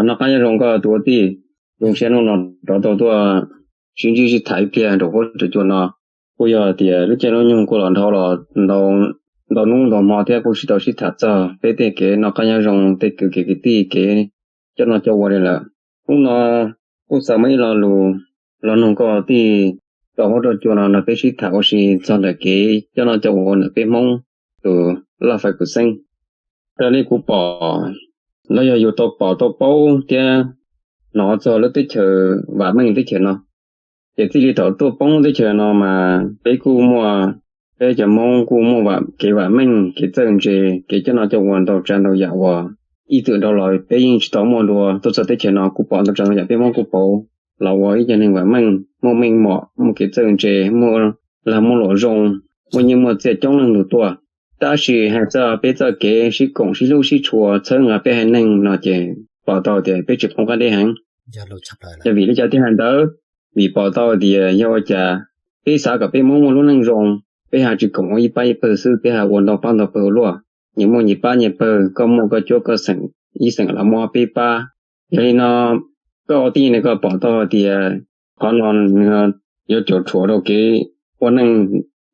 Noj qab nyob zoo koj tus ua tij, zoo siab hnub no rov tau tuaj sib ntsib sib tham ib pliag rau huab rau cua no. Kuj yog tias lub caij lub nyoog kuj los dhau los ntau hnub ntau hmo thiab kuj tsis tau sib tham txog peb tej kev noj qab nyob zoo, tej kev kwv tij kev coj noj coj ua li lawm. Hnub no kuj xav muaj ib lo lus los nug koj tij rau huab rau cua no nrog peb sib tham ua si txog ntawm kev coj noj coj ua ntawm peb Hmoob tus laj fais kwv xeeb. Raws li kuv pom los yog yus tau pom tau paub thiab hnov txog lub teb chaws vam meej teb chaws no, ces txij li thaum tuaj poob teb chaws no mas peb kuj muaj, peb cov Hmoob kuj muaj kev vam meej, kev txawj ntse, kev coj noj coj ua ntau tsav ntau yam uas ib txwm dhau los peb yeej tsis tau muaj dua. Tuaj txog teb chaws no kuj pom ntau tsav ntau yam peb Hmoob kuj pauv los ua ib cov neeg vam meej, muaj meej mom, muaj kev txawj ntse, muaj lag muaj luam zoo, muaj nyiaj muaj txiaj coob leej ntug tuaj. Tab sis hais txog peb txoj kev sib koom sib hlub sib tshua txhawb nqa peb haiv neeg no ces pom tau tias peb tseem poob qab deb heev. Yog vim li cas thiaj hais ntawd? Vim pom tau tias yog ua cas peb xav kom peb Hmoob muaj lub neej zoo, peb ho tsis koom ua ib pab ib pawg xwb, peb ho ua ntau pab ntau pawg ua luaj, nyias muaj nyias pab nyias pawg, koj muaj koj cuab koj xeem, ib xeem los muaj ob peb pab. Yog li no koj ua tij ne koj pom tau hais tias qhov no yuav cuam tshuam rau kev ua neej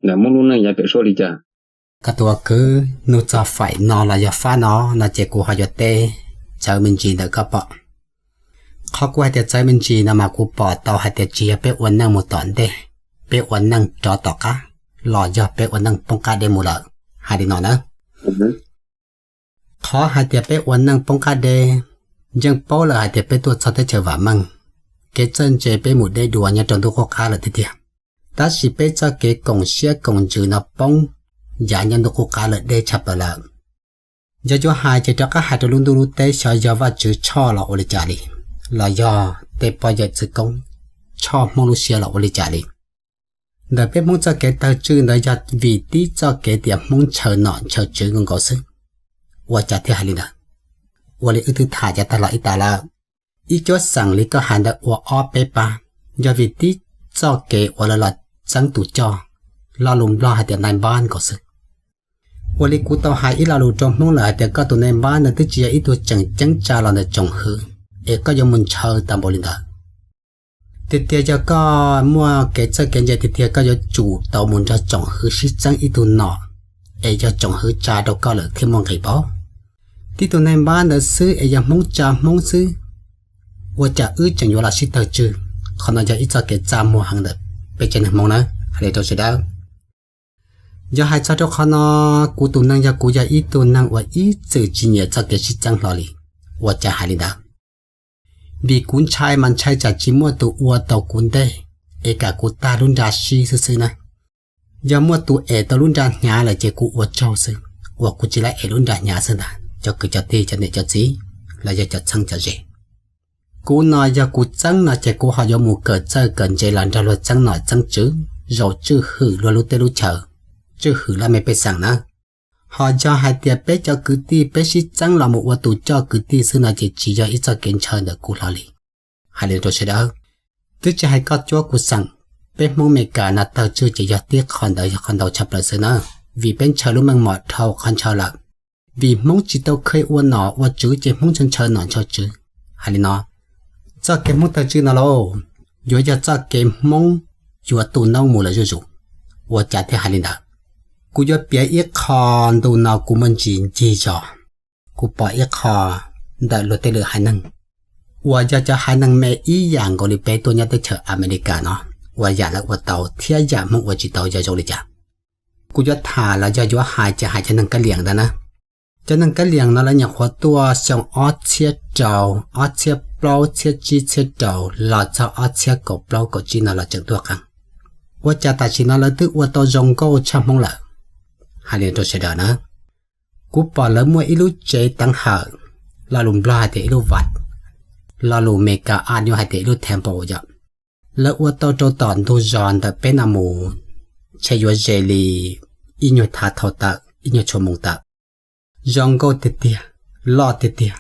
ntawm Hmoob lub neej yav pem suab li cas? Koj tus ua kwv, nug txog faim no los yog fab no no ces kuv ho yuav teb txawv me ntsis ntawm koj pom. Qhov kuv hais tias txawv me ntsis no mas kuv pom tau hais tias tsis yog peb ua neej mus tom ntej, peb ua neej rov tom qab, los yog peb ua neej poob qab deb mus lawm, hais li no na. Qhov hais tias peb ua neej poob qab deb, yeej paub lawm hais tias peb tuaj txog teb chaws vam meej, kev txawj ntse peb mus deb dua nyob rau ntuj qub qab lawm tiag tiag. Tab sis peb txoj kev koom siab koom ntsws no poob yav nyob ntuj qub qab lawm deb tshaj plaws lawm. Yog yuav hais ces rov qab hais rau lub ntuj lub teb, xyov yog Vajtswv tshoj los ua li cas li, los yog tej pog yawm txwv koob tshoj Hmoob lub siab los ua li cas li. Ntawm peb Hmoob txoj kev tawg tswj ntawd yog vim tib txoj kev tias Hmoob ntshaw nom ntshaw tswv nkaus nkaus xwb. Ua cas thiaj hais li ntawd? Ua li wb twb tham yav tag los ib tas lawm, ib cuab xeem li koj hais ntawd ua ob peb pab, yog vim tib txoj kev uas lawv los txeeb tus coj, lo lus Nplog hais tias nais npab nkaus xwb. Ua li kuv tau hais ib lo lus rau Hmoob lawm hais tias koj tus nais npab ntawd twb tsis yog ib tug tseem ceeb tsa los ntawm tsoom hwv, es koj yuav mus ntshaw tag npaum li ntawd. Tiag tiag yog koj muaj kev txawj kev ntse tiag tiag koj yuav tsum tau mus nrog tsoom hwv sib txeeb ib tug nom, es yog tsoom hwv tsa rau koj lawm thiaj muaj nqis paub. Tib tug nais npab ntawd xwb es yog Hmoob tsa Hmoob xwb, ua cas wb tseem yuav los sib tawg tswj? Qhov no yog ib txoj kev txaj muag heev ntawm peb tsev neeg Hmoob na, hais li rau sawv daws. Yog hais txog rau qhov no, kuv tus neeg yog kuv yog ib tug neeg uas ib txwm tsis nyiam txoj kev sib txeeb hlo li. Ua cas hais li ntawd? Vim kuv ntshai mas ntshai tsam tsis muaj tus ua tau kuv ntej, es kam kuv tag lub nra sib xwb xwb na. Yog muaj tus ev tau lub nra hnyav lawm ces kuv ua tsaug xwb, uas kuv tsis lav ev lub nra hnyav xwb ntag, cov kwv cov tij cov niam cov txiv, los yog cov txheeb cov ze. Kuv no yog kuv txeeb no ces kuv ho yuav mus kawm txawj kawm ntse los nrog luag txeeb nom txeeb tswv, zaum tswj hwm luag lub teb lub chaws, tswj hwm laj mej pej xeem na. Ho yog hais tias peb cov kwv tij peb sib txeeb los mus ua tus coj kwv tij xwb no ces tsis yog ib txoj kev ntshaw ntawm kuv hlo li. Hais li rau sawv daws, twb tsis hais koj cuab kuv xeem, peb Hmoob Meskas no tawg tswj ces yog tib qho ntawd yog qhov ntau tshaj plaws xwb na, vim peb ntshaw lub meej mom dhau qhov ntshaw lawm. Vim Hmoob tsis tau kheev ua nom ua tswv ces Hmoob ntshaw ntshaw nom ntshaw tswv. Hais li no, txoj kev Hmoob tawg tswj no lauj, yuav yog txoj kev Hmoob yuav tu noob mus lawm zuj zus. Ua cas thiaj hais li ntawd? Kuv yuav piav ib qho ntu no kuv muaj ntsis ncig zog, kuv pom ib qho ntawm luag tej lwm haiv neeg, uas yog cov haiv neeg me ib yam nkaus li peb tuaj nyob teb chaws Amelikas no, uas yam lawv ua tau thiab yam Hmoob ua tsis tau yog zoo li cas. Kuv yuav tham los yog yuav hais ces hais cov neeg kab liam ntawd na. Cov neeg kab liam no lawv nyuam qhuav tuaj xyoo ob txhiab rau, ob txhiab plaub txhiab tsib txhiab rau los txog ob txhiab kaum plaub kaum tsib no los tseem tuaj qees. Ua cas tam sim no lawv twb ua tau zoo nkauj tshaj Hmoob lawm? Hais li rau sawv daws na, kuv pom lawv muaj ib lub tsev teev hawm, lo lus Nplog hais tias ib lub vaj, lo lus Meskas a nyuj hais tias ib lub temple yom. Lawv ua tau rau tom ntug zos ntawm peb no mus, ntshe yuav ze li ib nyuag thav thau tawm ib nyuag tshuas moos tawm. Zoo nkauj tiag tiag, loj tiag tiag,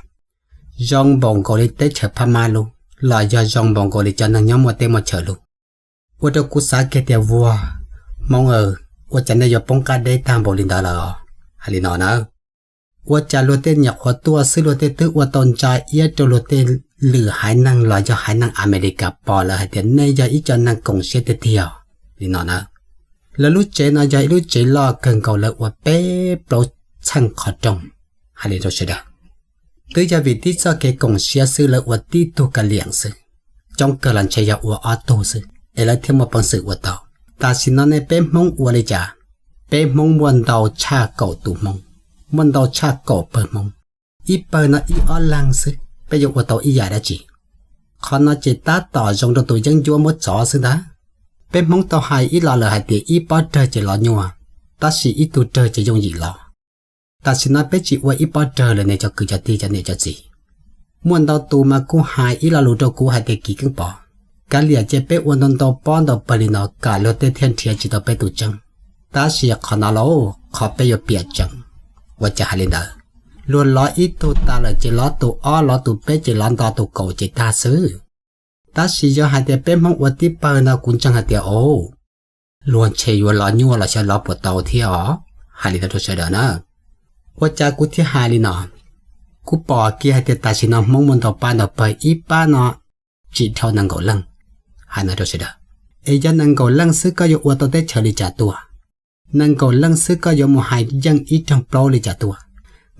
zoo npaum nkaus li teb chaws Phab Mab lub, los yog zoo npaum nkaus li cov neeg nyob muaj teb muaj chaws lub. Ua rau kuv xav kiag tias, vuag, Hmoob aw, ua cas nej yuav poob qab deb tag npaum li ntawd lawm? Hais li no na, Ua cas luag tej nyuam qhuav tuaj xwb luag tej twb ua tau ntsa iab rau luag tej lwm haiv neeg los yog haiv neeg Amelikas pom lawm hais tias nej yog ib co neeg koom siab tiag tiag li no na. Lawv lub tsev no yog ib lub tsev loj kawg nkaus, lawv ua peb plaub txheej qhov rooj. Hais li rau sawv daws, twb yog vim tib txoj kev koom siab xwb lawv ua tib tug ka liam xwb, coob kawg los ntshe yog ua ob tug xwb es lawv thiaj muaj peev xwm ua tau. Tam sim no nej peb Hmoob ua li cas? Peb Hmoob muaj ntau tshaj kaum tus Hmoob, muaj ntau tshaj kaum pawg Hmoob. Ib pawg no ib ob leeg xwb peb yuav ua tau ib yam dab tsi? Qhov no ces tab tom zoo rau tus yeeb ncuab muab tsov xwb ntag. Peb Hmoob tau hais ib lo lus hais tias ib pob rawg ces lov nyuaj, tab sis ib tug rawg ces yooj yim lov. Tam sim no peb tsis ua ib pob rawg lawm ne cov kwv cov tij cov niam cov txiv. Muaj ntau tus mas kuj hais ib lo lus rau kuv hais tias Kiv Keeb Pov, kav liam ces peb ua ntau ntau pob ntau pawg li no kom luag tej thiaj nrhiav tsis tau peb tus tseeb. Tab sis qhov no lauj, qhov peb yuav piav tseeb. Ua cas hais li ntawd? Luag lov ib tug tas lawm ces lov tus ob, lov tus peb ces lov nto tus kaum ces tag xwb. Tab sis yog hais tias peb Hmoob ua tib pawg no kuv ntseeg hais tias, o, luag ntshe yuav lov nyuaj los xyov lov puas tau thiab os. Hais li no rau sawv daws na. Ua cas kuv thiaj hais li no? Kuv pom kiag hais tias tam sim no Hmoob muaj ntau pab ntau pawg, ib pab no tsis dhau nees nkaum leej. Hais no rau sawv daws, es yog nees nkaum leej xwb koj yuav ua tau teb chaws li cas tuaj? Nees nkaum leej xwb koj yuav mus hais yeej ib rooj plaub li cas tuaj?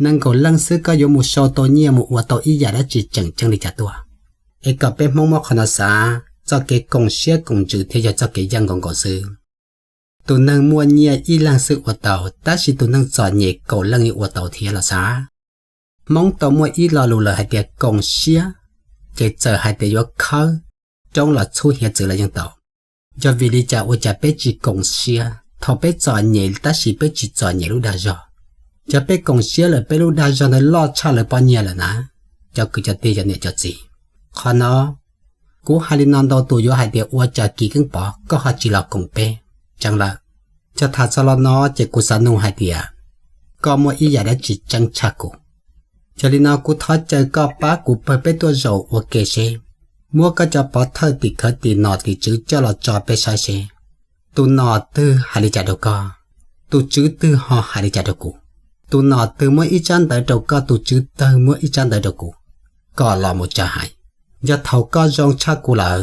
Nees nkaum leej xwb koj yuav mus sau tau nyiaj mus ua tau ib yam dab tsi tseem ceeb li cas tuaj? Es kom peb Hmoob muab qhov no xav, txoj kev koom siab koom ntsws thiaj yog txoj kev yeej nkaus nkaus xwb. Tus neeg muaj nyiaj ib leeg xwb ua tau, tab sis tus neeg txom nyem kaum leej yeej ua tau thiab los xav. Hmoob tau muaj ib lo lus lawm hais tias koom siab ces txawm hais tias yuav khawb roob los txhub hiav txwv los yeej tau. Yog vim li cas ua cas peb tsis koom siab thaum peb txom nyem tab sis peb tsis txom nyem lub dag zog? Yog peb koom siab lawm peb lub dag zog ntawd loj tshaj lawv pob nyiaj lawm na, cov kwv cov tij cov niam cov txiv. Qhov no kuv hais li no ntau tus yuav hais tias ua cas Kiv Keeb Pov koj ho tsis los koom peb? Tseeb lawm, yog tham txog lo no ces kuv xav nug hais tias koj muaj ib yam dab tsi tseeb tshaj kuv? Yog li no kuv thov caw koj pab kuv pawg peb tuaj zaum ua ke seb, muab koj cov pov thawj tim khawv tim nom tim tswv coj los tso peb saib seb, tus nom twg hais li cas rau koj, tus tswv twg ho hais li cas rau kuv. Tus nom twg muab ib tsab ntawv rau koj, tus tswv twg muab ib tsab ntawv rau kuv, kom los mus tsa hais. Yog thaum koj zoo tshaj kuv lawm,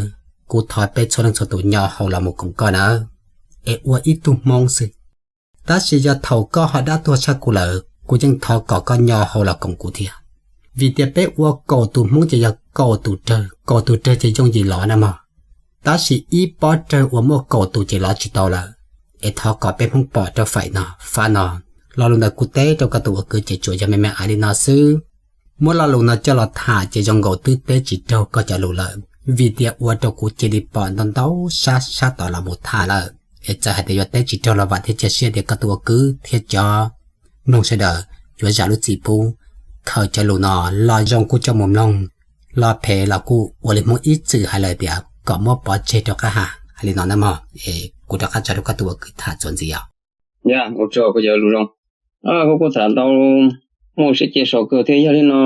kuv thov peb txhua leej txhua tus nyo hau los mus koom koj nawb, es ua ib tug Hmoob xwb. Tab sis yog thaum koj ho dab tuag tshaj kuv lawm, kuv yeej thov kom koj nyo hau los koom kuv thiab. Vim tias peb ua kaum tus Hmoob ces yog kaum tus rawg, kaum tus rawg ces yooj yim lov na mog. Tab sis ib pob rawg uas muaj kaum tus ces lov tsis tau lawm. Es thov kom peb Hmoob pom rau faim no, fab no. Lo lus ntawd kuv teb rau koj tus ua kwv ces tsuas yog me me aiv li no xwb. Muab lo lus no coj los tham ces zoo nkaus twb teb tsis raug koj cov lus lawm, vim tias ua rau kuv cia li pom ntau ntau sab sab tod los mus tham lawm. Es txawm hais tias yuav teb tsis raug los vam thiab cia siab tias koj tus ua kwv thiab cov mloog sawv daws yuav zam lub txim pub, khaws cov lus no, lo zoo kuj coj mus mloog, lo phem los kuj ua li Hmoob ib txwm hais lawm tias kom muab pov tseg rau qab ha. Hais li no na mog, es kuv rov qab tso rau koj tus ua kwv tham txuas ntxiv os. Yog ua tsaug koj cov lus zoo. Koj kuj tham tau muaj siab cia sau kawg thiab. Yog li no,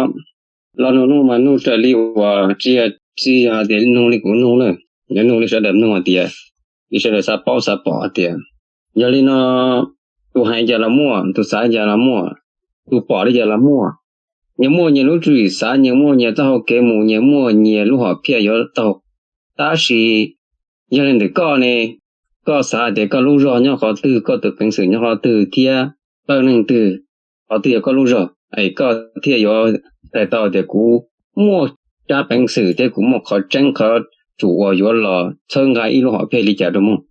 lo nug nug mas nug raws li uas tsis yog, tsis yog hais tias nug li kuv nug lawm, yog nug li sawv daws nug hais tias, li sawv daws xav paub xav pom hais tias, yog li no, tus hais cas los muaj, tus xav cas los muaj, tus pom li cas los muaj. Nyias muaj nyias lub tswv yim xav, nyias muaj nyias txoj hau kev mus, nyias muaj nyias lub hom phiaj yuav tau. Tab sis yog li ntawm koj ne, koj xav tias koj lub zog nyob qhov twg, koj tus peev xwm nyob qhov twg thiab pawg neeg twg, qhov twg yog koj lub zog es koj thiaj yuav hais tau tias kuv muaj tsab peev xwm thiab kuv muaj qhov tseeb qhov tsum uas yuav los txhawb nqa ib lub hom phiaj li cas rau Hmoob.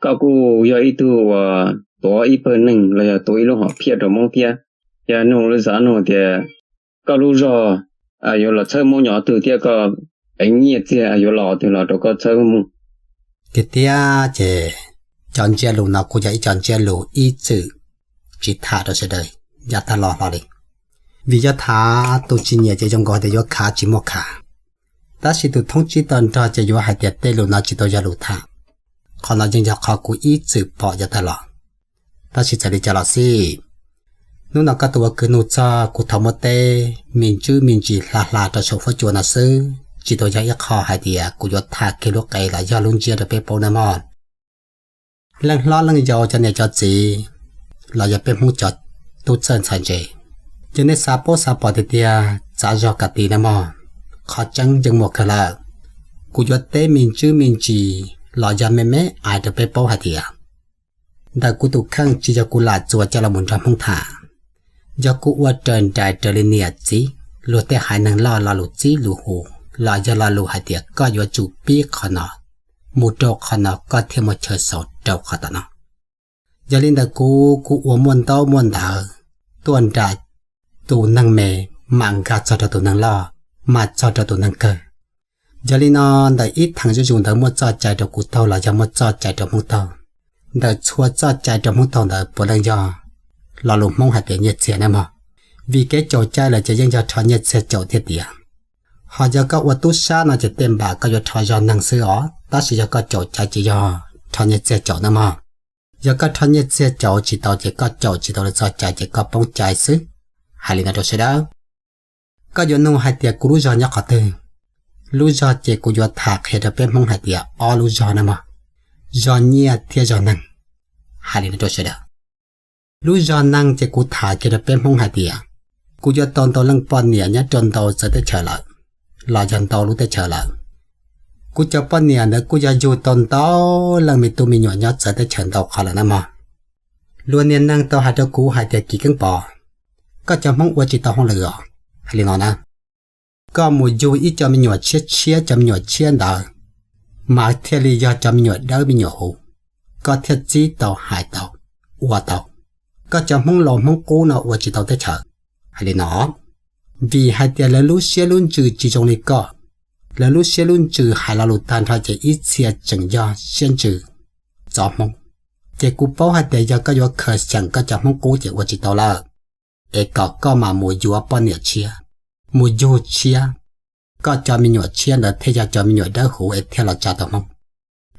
Koj kuj yog ib tug uas tuav ib pawg neeg los yog tuav ib lub hom phiaj rau Hmoob thiab. Yog nug li xav nug tias koj lub zog yuav los txhawb Hmoob nyob twg thiab koj peev nyiaj txiag yuav los twg los rau koj txhawb Hmoob. Tiag tiag ces cov ntsiab lus no kuj yog ib co ntsiab lus ib txwm tsis tham rau sawv daws yav tag los hlo li. Vim yog tham tus tsis nyiam ces zoo nkaus hais tias yuav khav tsis muaj khav, tab sis tus thoob tsib to nrog ces yuav hais tias tej lus no tsis tau yog lus tham. Qhov no yeej yog qhov kuv ib txwm pom yav tag los. Tab sis txawm li cas los xij, hnub no koj tus ua kwv nug txog kuv thov muab teb me ntsis me ntsis hla hla rau saum huab cua no xwb, tsis tau yog ib qho hais tias kuv yuav tham kiag lub qe los yog lub ntsiab rau peb paub nawb mog. Leej hlob leej yau cov niam cov txiv los yog peb Hmoob cov tub txawj ntxhais ntse, Ces nej xav paub xav pom tiag tiag txav zog kom tis nawb mog. Qhov tseeb yeej muaj kawg lawm. Kuv yuav teb me ntsis me ntsis los yog me me ais rau peb paub hais tias ntawm kuv tus kheej tsis yog kuv lam txuas coj los mus nrog Hmoob tham. Yog kuv ua raws nraim raws li niam txiv luag tej haiv neeg loj lo lus txib lus hu, los yog lo lus hais tias koj yuav tsum pib qhov no mus rau qhov no koj thiaj muaj chaw xaus rau qhov tom no. Yog li ntawd kuv, kuv ua muaj ntaub muaj ntawv tuaj nram tus neeg me, mam nkag txog rau tus neeg loj, mam txog rau tus neeg kawg. Yog li no, ntawm ib theem zuj zus ntawd muaj txoj cai rau kuv taug los yog muaj txoj cai rau Hmoob taug. Ntawm txhua txoj cai rau Hmoob taug ntawd puav leej yog lo lus Hmoob hais tias nyiaj txiag nawb mog. Vim kev caum cai lawm ces yeej yog rho nyiaj txiag caum thiab tias, ho yog koj ua tub sab no ces tej npam koj yuav rho zog neeg xwb os, tab sis yog koj caum cai ces yog rho nyiaj txiag caum nawb mog. Yog koj rho nyiaj txiag caum tsis tau ces koj caum tsis tau lawv txoj cai ces koj poob cai xwb. Hais li no rau sawv daws. Koj yuav nug hais tias kuv lub zog nyob qhov twg? Lub zog ces kuv yuav tham qhia rau peb Hmoob hais tias ob lub zog nawb mog, zog nyiaj thiab zog neeg. Hais li no rau sawv daws. Lub zog neeg ces kuv tham kiag rau peb Hmoob hais tias kuv yuav tau ntau leej poj niam nyob rau ntau txawv teb chaws lawm, los yog ntau lub teb chaws lawm. Kuv cov poj niam ntawd kuj yog yug tau ntau leej me tub me nyuam nyob txawv teb chaws ntau qhov lawm nawb mog. Luag niag neeg tau hais rau kuv hais tias Kim Keeb Pov, koj cov Hmoob ua tsis tau hauj lwm os. Hais li no na, koj mus yug ib co me nyuam tshiab tshiab, cov me nyuam tshiab ntawd mas thiaj li yog cov me nyuam dawb me nyuam huv, koj thiaj txib tau hais tau ua tau. Koj cov Hmoob laus Hmoob qub no ua tsis tau teb chaws. Hais li no, vim hais tias lawv lub siab lub ntsws tsis zoo li koj. Lawv lub siab lub ntsws hais lo lus tag nrho ces ib txhia tseem yog siab ntsws txov Hmoob. Ces kuv paub hais tias yog koj yuav khaws xyeem koj cov Hmoob qub ces ua tsis tau lawm, es kom koj mam mus yuav poj niam tshiab, mus yug tshiab, koj cov me nyuam tshiab ntawd thiaj yog cov me nyuam dawb huv es thiaj los tsa tau Hmoob.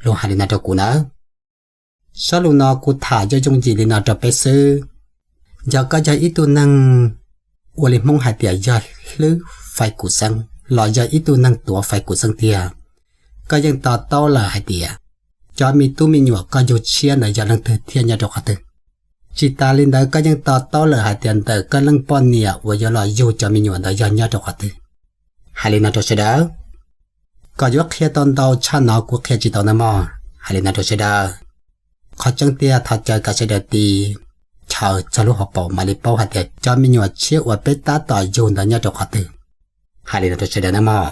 Luag hais li no rau kuv nawb. Sab lus no kuv tham yooj yooj yim li no rau peb xwb. Yog koj yog ib tug neeg ua li Hmoob hais tias yog hlwb fais kuv xeeb los yog ib tug neeg tuav fais kuv xeeb tiag, koj yeej to taub lawm hais tias cov me tub me nyuam koj yug tshiab ntawd yog leej twg thiab nyob rau qhov twg. Tsis tas li ntawd koj yeej to taub lawm hais tias ntawm koj leej poj niam uas yuav los yug cov me nyuam ntawd yog nyob rau qhov twg. Hais li no rau sawv daws. Kom yuav qhia tau ntau tshaj no kuv qhia tsis tau nawb mog. Hais li no rau sawv daws. Qhov tseeb tiag thov caw kom sawv daws tiv chaw txog lub hauv paus mam li paub hais tias cov me nyuam tshiab uas peb tab tom yug ntawd nyob rau qhov twg. Hais li no rau sawv daws nawb mog.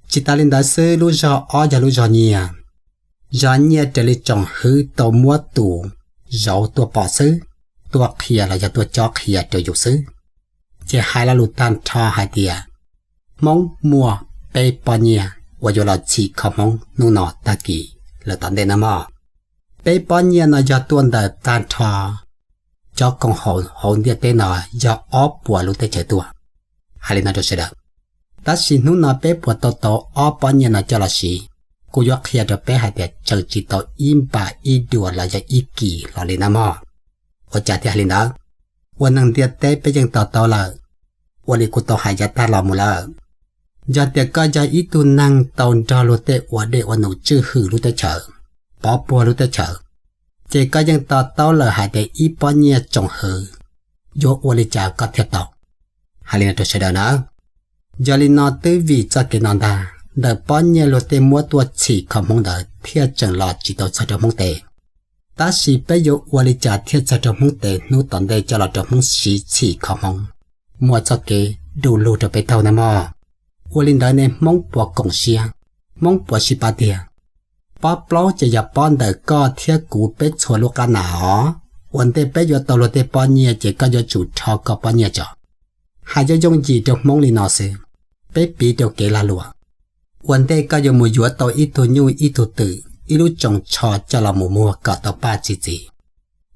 Tsis tas li ntawd xwb, lub zog ob yog lub zog nyiaj. Zog nyiaj raws li tsoom hwv tau muab tus zauv tuaj pom xwb, tuaj qhia los yog tuaj cob qhia rau yus xwb. Ces hais lo lus tag nrho hais tias Hmoob muaj peb pob nyiaj uas yuav los txhim kho Hmoob hnub no tag kis lawm tom ntej nawb mog. Peb pob nyiaj no yog tuaj ntawm tag nrho cov koom haum hauv ntiaj teb no yog ob puas lub teb chaws tuaj. Hais li no rau sawv daws. Tab sis hnub no peb puas tau tau ob pob nyiaj no coj los siv, kuv yuav qhia rau peb hais tias tseem tsis tau ib npam ib duas los yog ib kis hlo li nawb mog. Ua cas thiaj hais li ntawd? Ua neeg ntiaj teb peb yeej to taub lawm. Ua li kuv tau hais yav tag los mus lawm, yog tias koj yog ib tug neeg tau nrog luag tej ua dej ua num tswj hwm lub teb chaws, pov puag lub teb chaws, ces koj yeej to taub lawm hais tias ib pob nyiaj tsoom hwv yuav ua li cas koj thiaj tau. Hais li no rau sawv daws nawb. Yog li no twb vim txoj kev no ntag ntawm pob nyiaj luag tej muab tuaj txhim kho Hmoob ntawd thiaj tseem los tsis tau txog rau Hmoob tes. Tab sis peb yuav ua li cas thiaj txog rau Hmoob tes hnub tom ntej coj los rau Hmoob siv txhim kho Hmoob, muaj txoj kev du lug rau peb taug nawb mog. Ua li ntawd ne Hmoob puas koom siab, Hmoob puas sib pab tiag? Pob plaub ces yog pob ntawm koj thiab kuv peb txhua lub qab nas os. Ua ntej peb yuav tau luag tej pob nyiaj ces koj yuav tsum rho koj pob nyiaj tso. Hais yooj yooj yim rau Hmoob li no xwb, peb piv rau kev lag luam. Ua ntej koj yuav mus yuav tau ib tug nyuj ib tug twm ib lub tsoos tsho coj los mus muag kom tau paj txi txiv,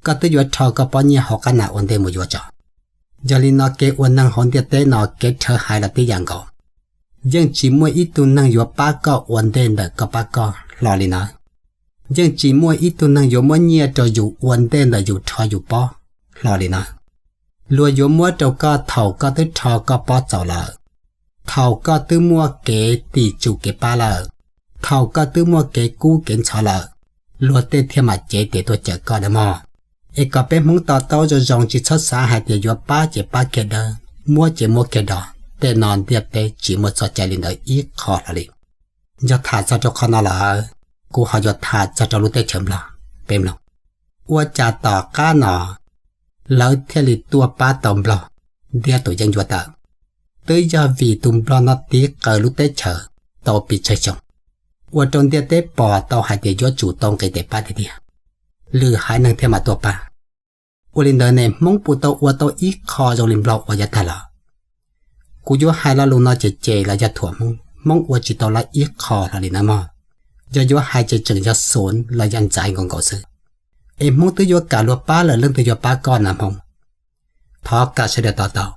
koj twb yuav rho koj pob nyiaj hauv qab nas ua ntej mus yuav tso. Yog li no kev ua neeg hauv ntiaj teb no kev rhawv haiv los tib yam nkaus. Yeej tsis muaj ib tug neeg yuav pab koj ua ntej ntawm koj pab koj hlo li nawb. Yeej tsis muaj ib tug neeg yuav muab nyiaj rau yus ua ntej ntawm yus rho yus pob hlo li nawb. Luag yuav muab rau koj thaum koj twb rho koj pob txaus lawm, thaum koj twb muaj kev tim tsum kev pab lawm, thaum koj twb muaj kev kub kev ntxhov lawm, luag tej thiaj mam cev tes tuaj cawm koj nawb mog. Es kom peb Hmoob to taub zoo zoo tsis txhob xav hais tias yuav pab ces pab kiag dawb, muab ces muab kiag do, tej no ntiaj teb tsis muaj txoj cai li ntawd ib qho hlo li. Yog tham txog rau qhov no lawm, kuv ho yuav tham txog rau lub teb chaws Nplog, peb mloog. Ua cas tom qab no lawv thiaj li tuaj pab tau Nplog ntiab tus yeeb ncuab tawm? Twb yog vim tus Nplog no tiv qaws lub teb chaws tau pes tsawg xyoo, ua rau ntiaj teb pom tau hais tias yuav tsum tau nqis tes pab tiag tiag, lwm haiv neeg thiaj mam tuaj pab. Ua li ntawd ne Hmoob puas tau ua tau ib qho zoo li Nplog ua yav tag los? Kuv yuav hais lo lus no ces cem los yog thuam Hmoob, Hmoob ua tsis tau lawv ib qho hlo li nawb mog. Yog yuav hais ces tseem yog xov los yog ntxaiv nkaus nkaus xwb. Es Hmoob twb yuav kam luag pab lawm leej twg yuav pab koj na Hmoob? Thov kom sawv daws to taub,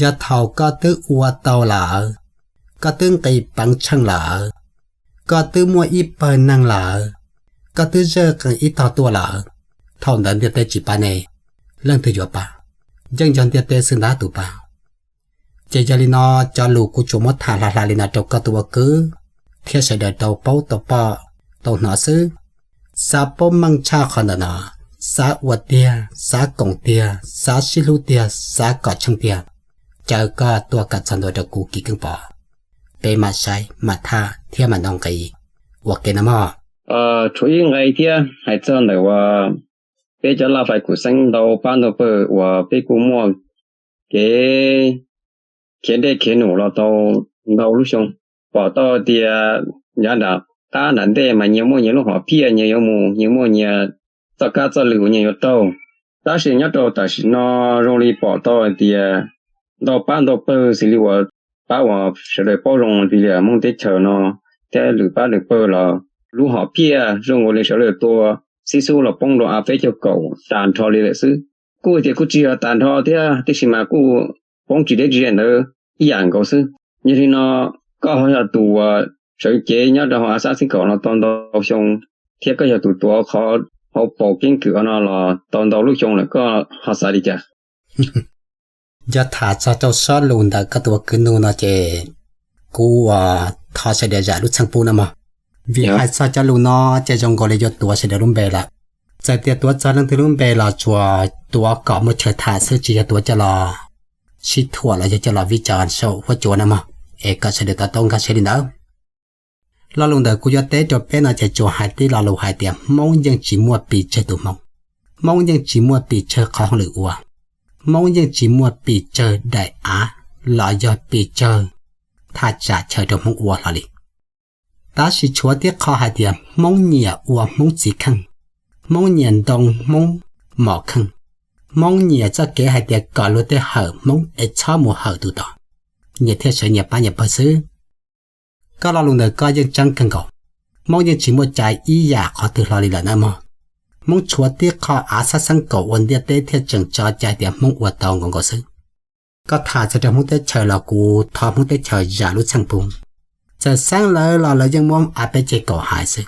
yog thaum koj twb ua tau lawm, koj twb nqis peev tsheej lawm, koj twb muaj ib pawg neeg lawm, koj twb zawj qees ib tog tuaj lawm, thaum ntawd ntiaj teb tsis pab ne, leej twg yuav pab? Yeej yog ntiaj teb xwb ntag tus pab. Ces yog li no, cov lus kuv tsuas muab tham hla hla li no rau koj tus ua kwv thiab sawv daws tau paub tau pom tau hnov xwb. Xav paub meej tshaj qhov ntawm no, xav ua tiag, xav koom tiag, xav sib hlub tiag, xav kom tsheej tiag, caw koj tuaj kom txog ntua rau kuv Kiv Keeb Pov, peb mam saib mam tham thiab mam nrog nqis ua ke no mog. Tshuav ib nqe thiab hais txog ntawm uas peb cov laj fais kuv xeeb ntau pab ntau pawg uas peb kuj muaj kev khiav dej khiav num los tau ntau lub xyoo. Pom tau tias yav nram qab nram ntej mas nyias muaj nyias lub hom phiaj, nyias yuav mus, nyias muaj nyias txoj kab txoj lwm uas nyias yuav taug. Tab sis nyob rau tam sim no zoo li pom tau hais tias ntau pab ntau pawg xws li uas pab uas sawv daws paub zoo tias li Hmoob teb chaws no thiab lwm pab lwm pawg los lub hom phiaj zoo nkaus li sawv daws tua xib xub los poob rau av peb caug kaum tas nrho li lawm xwb. Kuj tias kuj tsis yog tas nrho thiab, tiam sis mas kuj poob tsis deb tsis ze ntawd ib yam nkaus xwb. Yog li no, koj ho yog tus uas sawv cev nyob rau hauv av xab xeeb kaum no tau ntau xyoo, thiab koj yog tus tuav qhov hauv paus keeb kwm no los tau ntau lub xyoo lawm, koj ho xav li cas? Yog tham txog rau sob lus ntawm koj tus ua kwv nug no ces kuv ua thov sawv daws zam lub txheej pub no mog. Vim hais txog cov lus no ces zoo nkaus li yuav tuav sawv daws lub npe lawm. Txawm tias tuav txog leej twg lub npe los tsuas tuav kom muaj chaw tham xwb, tsis yog tuav coj los sib thuam los yog coj los vij tsa saum huab cua no mog, es kom sawv daws to taub nkag siab li ntawd. Lo lus ntawm kuv yuav teb rau peb no ces tsuas hais tib lo lus hais tias Hmoob yeej tsis muaj pes tsawg tus Hmoob. Hmoob yeej tsis muaj pes tsawg qhov hauj lwm ua. Hmoob yeej tsis muaj pes tsawg daim av los yog pes tsawg thaj tsam chaw rau Hmoob ua hlo li. Tab sis tshuav tib qho hais tias Hmoob nyiam ua Hmoob txiv kheej, Hmoob nyiam ntoo Hmoob mom kheej, Hmoob nyiam txoj kev hais tias kom luag tej hawm Hmoob es txhob mus hawm tus tod, nyias thiaj sawv nyias pab nyias pawg xwb. Koj lo lus ntawm koj yeej tseeb kawg nkaus. Hmoob yeej tsis muaj cai ib yam qhov twg hlo li lawm nawb mog. Hmoob tshuav tib qho av xab xeeb kaum uas ntiaj teb thiaj tseem tso cai tias Hmoob ua tau nkaus nkaus xwb. Koj tham txog rau Hmoob teb chaws los kuv thov Hmoob teb chaws zam lub txheej pub. Txawm xeeb lawv los lawv yeej muab av peb ceg kaum hais xwb,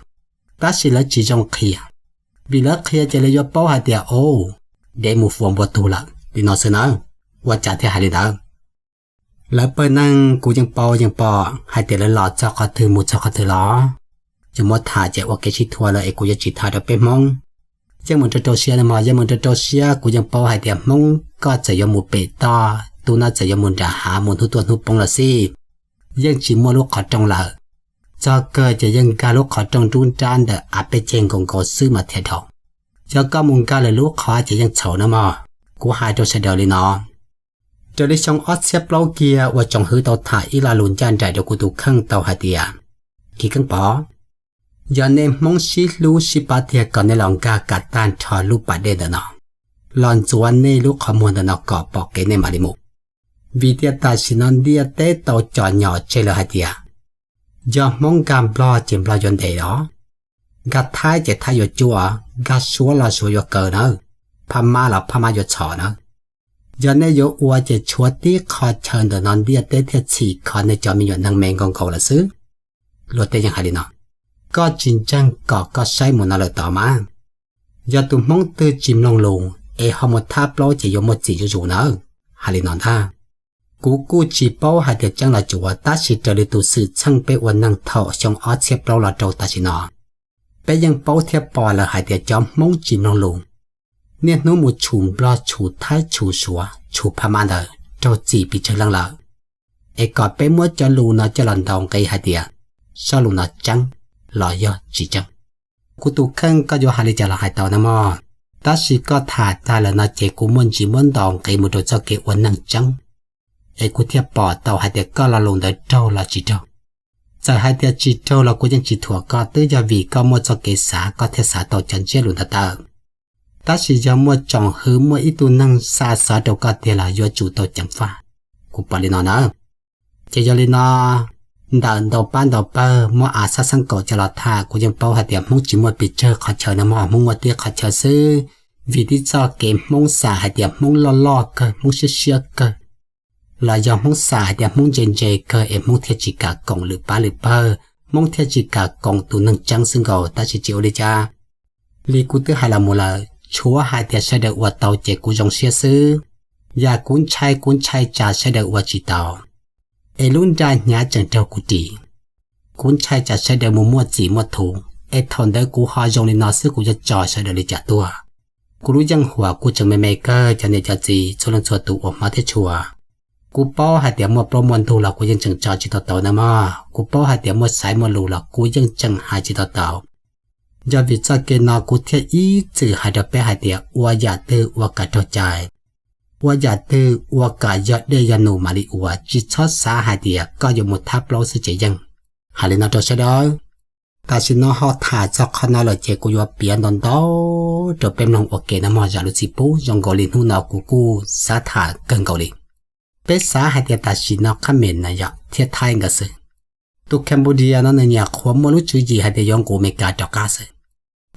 tab sis lawv tsis zoo qhia, vim lawv qhia ces lawv yuav paub hais tias, o, dev mus fuas npua tug lawm li no xwb nawb. Ua cas thiaj hais li ntawd? Lawv pawg neeg kuv yeej paub yeej pom hais tias lawv los txog qhov twg mus txog qhov twg los. Yog muab tham ces ua kev sib thuam lawm es kuv yuav tsis tham rau peb Hmoob. Yeej mus rau rau siab no mog, yeej mus rau rau siab, kuv yeej paub hais tias Hmoob koj txawm yuav mus pem toj, tus no txawm yuav mus nram hav mus hnub tuaj hnub poob los xij, yeej tsis muaj lub qhov rooj lawm. Txog kawg ces yeej nkag lub qhov rooj nruab nrab ntawm av peb ceg nkaus nkaus xwb mas thiaj dhau. Yog koj mus nkag lwm lub qhov ces yeej txhaum no mog. Kuv hais rau sawv daws li no, raws li xyoo ob txhiab plaub kiag ua tsoom hwv tau tham ib lo lus ncaj nraim rau kuv tus kheej tau hais tias, Kiv Keeb Pov, yog nej Hmoob sib hlub sib pab tiag kom nej los nkag kom tag nrho lub pas dej ntawm no, los ntxuav nej lub qhov muag ntawm no kom pom kev nej mam li mus. Vim tias tam sim no ntiaj teb tau cov nyom tseg lawm hais tias, yog Hmoob nkag Nplog ces Nplog yuav ntes os, nkag Thaib ces Thaib yuav cuab, nkag Suav los Suav yuav kaw nawb, Phab Mab los Phab Mab yuav txhom nawb. Yog nej yuav ua ces tshuav tib qho chaw ntawm no ntiaj teb thiaj txhim kho nej cov me nyuam neeg me nkaus nkaus lawm xwb. Luag tej yeej hais li no. Koj tsis ntseeg kom koj saib mus no lawm tod mas. Yog tus Hmoob twg tsis mloog lus es ho mus thab plaub ces yuav muaj txim zuj zus nawb. Hais li no ntag. Kuv kuj tsis paub hais tias tseeb los cuav, tab sis raws li tus xwm txheej peb ua neeg thaum xyoo ob txhiab plaub los rau tam sim no, peb yeej paub thiab pom lawm hais tias cov Hmoob tsis mloog lus, niaj hnub mus tshum Nplog tshum Thaib tshum Suav tshum Phab Mab ntawd raug txim pes tsawg leej lawm. Es kom peb muab cov lus no coj los ntaus nqi hais tias zaj lus no tseeb los yog tsis tseeb. Kuv tus kheej, koj yuav hais li cas los hais tau na mog, tab sis koj tham tag lawm no ces kuv muaj ntsis muab ntaus nqi mus rau txoj kev ua neeg tseeb, es kuv thiaj pom tau hais tias koj lo lus ntawd raug los tsis raug. Txawm hais tias tsis raug los kuv yeej tsis thuam koj, twb yog vim koj muaj txoj kev xav koj thiaj xav tau cov ntsiab lus ntawd tawm. Tab sis yog muaj tsoom hwv muaj ib tug neeg xa xov rau koj tiag los yuav tsum tau ceev faj. Kuv pom li no na. Ces yog li no, ntawm ntau pab ntau pawg muab av xab xeeb kaum coj los tham, kuv yeej paub hais tias Hmoob tsis muaj pes tsawg qhov chaw no mog, Hmoob muaj tib qhov chaw xwb. Vim tib txoj kev Hmoob xam hais tias Hmoob loj loj kawg, Hmoob siab siab kawg, los yog Hmoob xam hais tias Hmoob ntse ntse kawg es Hmoob thiaj tsis kam koom lwm pab lwm pawg, Hmoob thiaj tsis kam koom tus neeg tseeb xwb nkaus. Tab sis tsis ua li cas, li kuv twb hais los mus lawm, tshuav hais tias sawv daws ua tau ces kuv zoo siab xwb. Yam kuv ntshai, kuv ntshai tsam sawv daws ua tsis tau, es lub nra hnyav tseem raug kuv ris. Kuv ntshai tsam sawv daws mus muaj txim muaj thuv, es thaum ntawd kuv ho zoo li no xwb kuv yuav tso sawv daws li cas tuaj. Kuv lub yeej huam kuv tseem me me kawg cov niam cov txiv txhua leej txhua tus uas hmov thiab tshua. Kuv paub hais tias muaj plaub muaj ntug los kuv yeej tseem tso tsis tau tau na mog, kuv paub hais tias muaj xaiv muaj lus los kuv yeej tseem hais tsis tau tau. Yog vim txoj kev no kuv thiaj ib txwm hais rau peb hais tias ua yam twg ua kom raug cai, ua yam twg ua kom yog dej yog num mam li ua, tsis txhob xav hais tias koj yuav mus thab plaub xwb ces yeej. Hais li no rau sawv daws. Tam sim no ho tham txog qhov no lawm ces kuv yuav piav ntau ntau rau peb mloog ua ke no mog. Zam lub txim pub, zoo nkaus li hnub no kuv kuj xav tham kawg nkaus li. Peb xav hais tias tam sim no qhab mem na yog thiab Thaib nkawd xwb. Tus Cambodia no nws nyuam qhuav muaj lub tswv yim hais tias yuav nqus Amelikas rov qab xwb.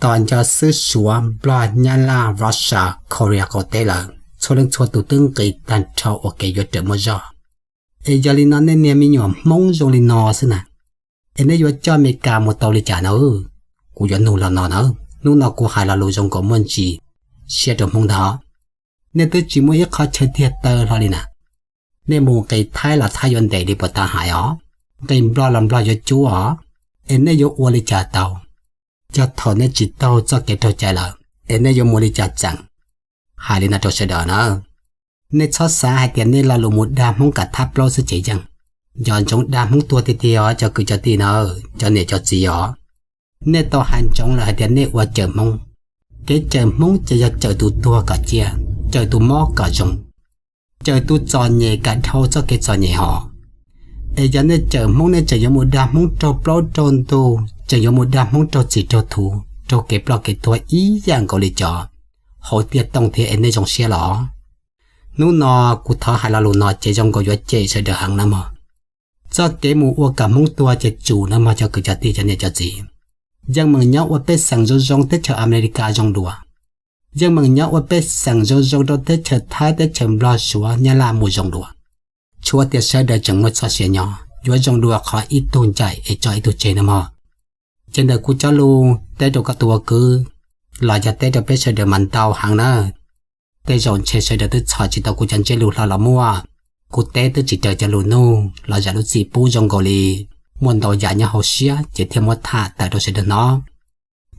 Tos nco xwb Suav, Nplog, Nyab Laj, Russia, Korea qaum teb lawm, txhua leej txhua tus twb nqis tag nrho ua ke yuav raws muaj zog. Es yog li no nej niag me nyuam Hmoob zoo li no xwb na, es nej yuav coj Amelikas mus tau li cas na? Kuv yuav nug los no na, hnub no kuv hais lo lus zoo nkaus muaj ntsis siab rau Hmoob ntag. Nej twb tsis muaj ib qhov chaw tiag taw hlo li na. Nej mus nqis Thaib los Thaib yuav ntes li puas tau hais os, nqis Nplog los Nplog yuav cub os, es nej yuav ua li cas tau? Yog thaum nej tsis taug txoj kev raug cai lawm, es nej yuav mus li cas tseem? Hais li no rau sawv daws na, nej txhob xav hais tias nej lo lus mus dag Hmoob kom thab plaub xwb ces yeej. Nco ntsoov dag Hmoob tuag tiag tiag os cov kwv cov tij na, cov niam cov txiv os. Nej tau hais ntsoov lawm hais tias nej ua cawm Hmoob. Kev cawm Hmoob ces yog cawm tus tuag kom ciaj, cawm tus mob kom zoo, cawm tus txom nyem kom dhau txoj kev txom nyem hos. Es yog nej cawm Hmoob nej tseem yuav mus dag Hmoob raug plaub raug ntug, tseem yuav mus dag Hmoob raug txim raug thuv, raug kev ploj kev tuag ib yam nkaus li cov hauv tiaj tooj thiab es nej zoo siab los? Hnub no kuv thov hais lo lus no ces zoo nkaus yuav cem sawv daws heev na mog. Txoj kev mus ua kom Hmoob tuag ces tsum na mog cov kwv cov tij cov niam cov txiv. Yeej meem nyob ua pej xeem zoo zoo teb chaws Amelikas zoo dua. Yeej meem nyob ua pej xeem zoo zoo rau teb chaws Thaib teb chaws Nplog Suav Nyab Laj mus zoo dua. Tshuav tias sawv daws tseem muaj txoj sia nyob yuav zoo dua qhov ib tug ncaim es tso ib tug tseg na mog. Ces ntawm kuv cov lus teb rau koj tus ua kwv los yog teb rau peb sawv daws mas ntau heev na. Tej zaum ntshe sawv daws twb txhom tsis tau kuv cov ntsiab lus hlo los muaj. Kuv teb twb tsis raws cov lus nug los zam lub txim pub, zoo nkaus li muaj ntau yam nyob hauv siab ces thiaj muab tham tawm rau sawv daws hnov.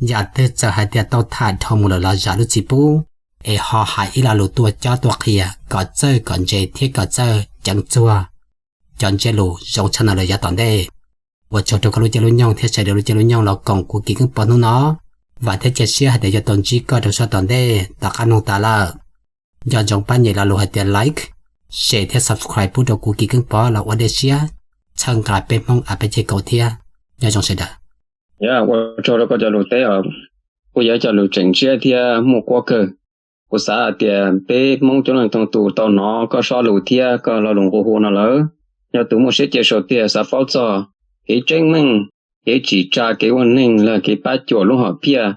Yam twg txawm hais tias tau tham dhau mus lawm los zam lub txim pub, es ho hais ib lo lus tuaj cob tuaj qhia kom txawj kom ntse thiab kom txawj ceev txuag cov ntsiab lus zoo tshaj no lawm yav tom ntej. Ua tsaug rau koj lub caij lub nyoog thiab sawv daws lub caij lub nyoog los koom kuv Kis Keeb Pov hnub no. Vam thiab cia siab hais tias yuav tau ntsib koj rau sab tom ntej. Tom qab mloog tas lawm, nco ntsoov pab nyem lo lus hais tias like, share thiab subscribe pub rau kuv Kis Keeb Pov los ua dej siab txhawb nqa peb Hmoob a peb ceg kaum thiab. Nyob zoo sawv daws. Ua tsaug rau koj cov lus teb os, kuj yog cov lus tseem ntsiab thiab muaj kuab kawg. Kuv xav hais tias peb Hmoob coob leej coob tus tau hnov koj sob lus thiab koj lo lus nqua hu no lawm, yog tus muaj siab cia sau tiag xav paub txog kev tseeb meej, kev tsim tsa kev ua neeg los kev pab cuam lub hom phiaj,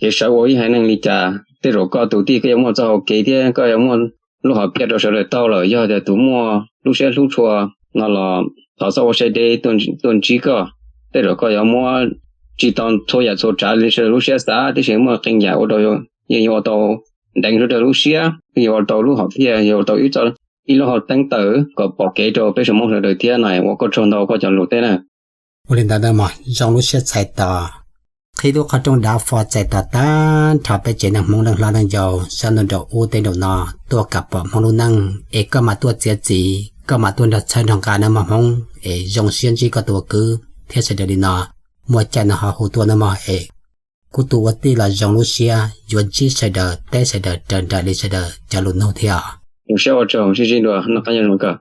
kev sawv ua ib haiv neeg li cas, tej zaum koj tus tij koj yuav muaj txoj hau kev thiab koj yuav muaj lub hom phiaj rau sawv daws taug lawm. Yog tias tus muaj lub siab hlub tshua no los thov txhob ua siab deb tuaj ntsib koj, tej zaum koj yuav muab tsis tau txhua yam txhua tsav li sawv daws lub siab xav, tiam sis muaj qee yam ua rau yeej yuav ua tau nteev sawv daws lub siab, yeej yuav ua tau lub hom phiaj, yuav ua tau ib txoj, ib lub hauv teeb tawm kom pom kev rau peb Hmoob sawv daws thiab na. Ua koj tsaug ntau koj cov lus teb na. Ua li ntawd na mog, zoo lub siab txhais tos qhia Tib lub qhov rooj dav fo txais tos tag nrho peb tsev neeg Hmoob leej hlob leej yau sab ntuj nraum ub teb nraum no tuaj kam pom Hmoob lub neej es koj mam tuaj txiav txim, koj mam tuaj nrog txhawb nrog nqa nawb mog Hmoob, es zoo siab ntsib koj tus ua kwv thiab sawv daws li no. Muaj caij no ho hu tuaj nawb mog es kuv tus ua tij los zoo lub siab yuav ntsib sawv daws, teb sawv daws raws nraim li sawv daws cov lus nug thiab. Zoo siab ua tsaug, sib ntsib dua, noj qab nyob zoo kawg.